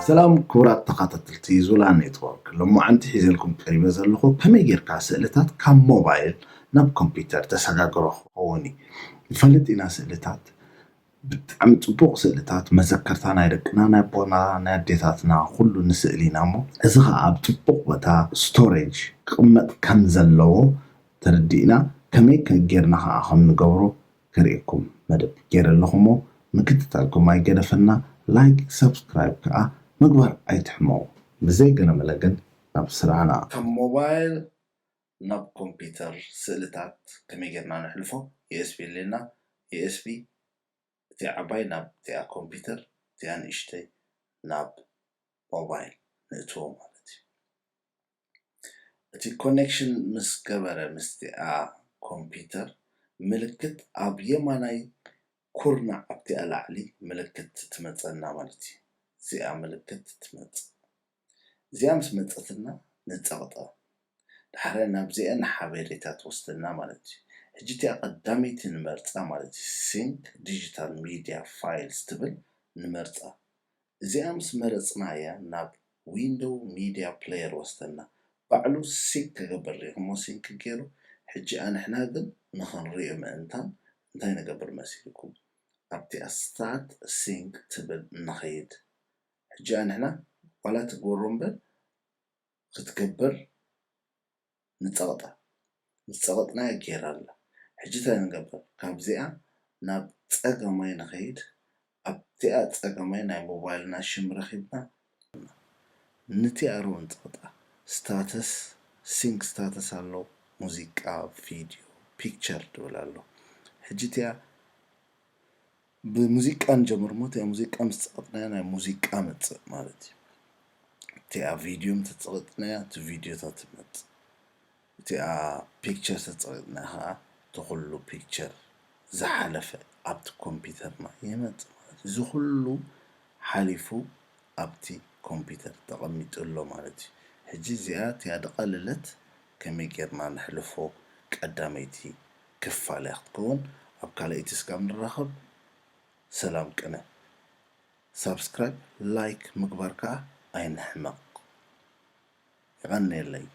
ሰላም ክቡራት ተኸታተልቲ ዙላ ኔትወርክ፣ ሎማዓንቲ ሒዘልኩም ቀሪበ ዘለኹ ከመይ ጌርካ ስእልታት ካብ ሞባይል ናብ ኮምፒውተር ተሰጋግሮ ክኸውን እዩ። ንፈልጥ ኢና ስእልታት ብጣዕሚ ጽቡቕ ስእልታት መዘከርታ ናይ ደቅና ናይ ኣቦና ናይ ኣዴታትና ኩሉ ንስእል ኢና እሞ እዚ ኸዓ ኣብ ጽቡቕ ቦታ ስቶሬጅ ክቕመጥ ከም ዘለዎ ተረዲእና ከመይ ከ ጌርና ኸዓ ከም ንገብሮ ከርእየኩም መደብ ገይረ ኣለኹ እሞ ምክትታልኩም ኣይገደፈና። ላይክ ሰብስክራይብ ከዓ ምግባር ኣይትሕመቑ። ብዘይ ገለመለ ግን ናብ ስራሕና። ካብ ሞባይል ናብ ኮምፒውተር ስእልታት ከመይ ጌርና ነሕልፎ? ዩኤስቢ ኣለና። ዩኤስቢ እቲኣ ዓባይ ናብ እቲኣ ኮምፒውተር፣ እቲኣ ንእሽተይ ናብ ሞባይል ንእትዎ ማለት እዩ። እቲ ኮኔክሽን ምስ ገበረ ምስቲኣ ኮምፒውተር ምልክት ኣብ የማናይ ኩርናዕ ኣብቲኣ ላዕሊ ምልክት ትመፀና ማለት እዩ። እዚኣ ምልክት ትመፅ። እዚኣ ምስ መፀትና ንፀቕጠ። ዳሕራይ ናብዚኣ ንሓበሬታ ትወስደና ማለት እዩ። ሕጂ እቲኣ ቀዳመይቲ ንመርፃ ማለት እዩ። ሲንክ ዲጂታል ሚዲያ ፋይልስ ትብል ንመርፃ። እዚኣ ምስ መረፅናያ ናብ ዊንዶው ሚዲያ ፕሌየር ወስደና። ባዕሉ ሲንክ ክገብር ሪኢኹሞ ሲንክ ገይሩ። ሕጂ ኣንሕና ግን ንኽንሪኦ ምእንታን እንታይ ንገብር መሲልኩም ኣብቲኣ ስታርት ሲንክ ትብል ንኸይድ። ሕጂ ኣንሕና ዋላ ትግበሮ እምበር ክትገብር ንፀቕጣ። ምስ ፀቐጥናያ ጌራ ኣላ። ሕጂ እንታይ ንገብር? ካብዚኣ ናብ ፀገማይ ንኸይድ። ኣብቲኣ ፀገማይ ናይ ሞባይልና ሽም ረኺብና ንቲኣ ሮ ንፀቕጣ። ስታተስ ሲንክ ስታተስ ኣሎ፣ ሙዚቃ፣ ቪድዮ፣ ፒክቸር ድብል ኣሎ። ሕጂ እቲኣ ብሙዚቃ ንጀምር እሞ እቲኣ ሙዚቃ ምስ ፀቐጥናያ ናይ ሙዚቃ መፅእ ማለት እዩ። እቲኣ ቪድዮ እንተፀቐጥናያ እቲ ቪድዮታት ትመፅእ። እቲኣ ፒክቸር ተፀቐጥናያ ከዓ እቲ ኩሉ ፒክቸር ዝሓለፈ ኣብቲ ኮምፒውተርና ይመፅእ ማለት እዩ። እዚ ኩሉ ሓሊፉ ኣብቲ ኮምፒውተር ተቐሚጡ ኣሎ ማለት እዩ። ሕጂ እዚኣ እቲኣ ድቐለለት ከመይ ጌርና ነሕልፎ ቀዳመይቲ ክፋል እያ ክትከውን። ኣብ ካልኣይቲ ስጋብ ንራኸብ ሰላም ቅነ። ሳብስክራይብ ላይክ ምግባር ከዓ ኣይንሕመቕ። የቐንየለይ።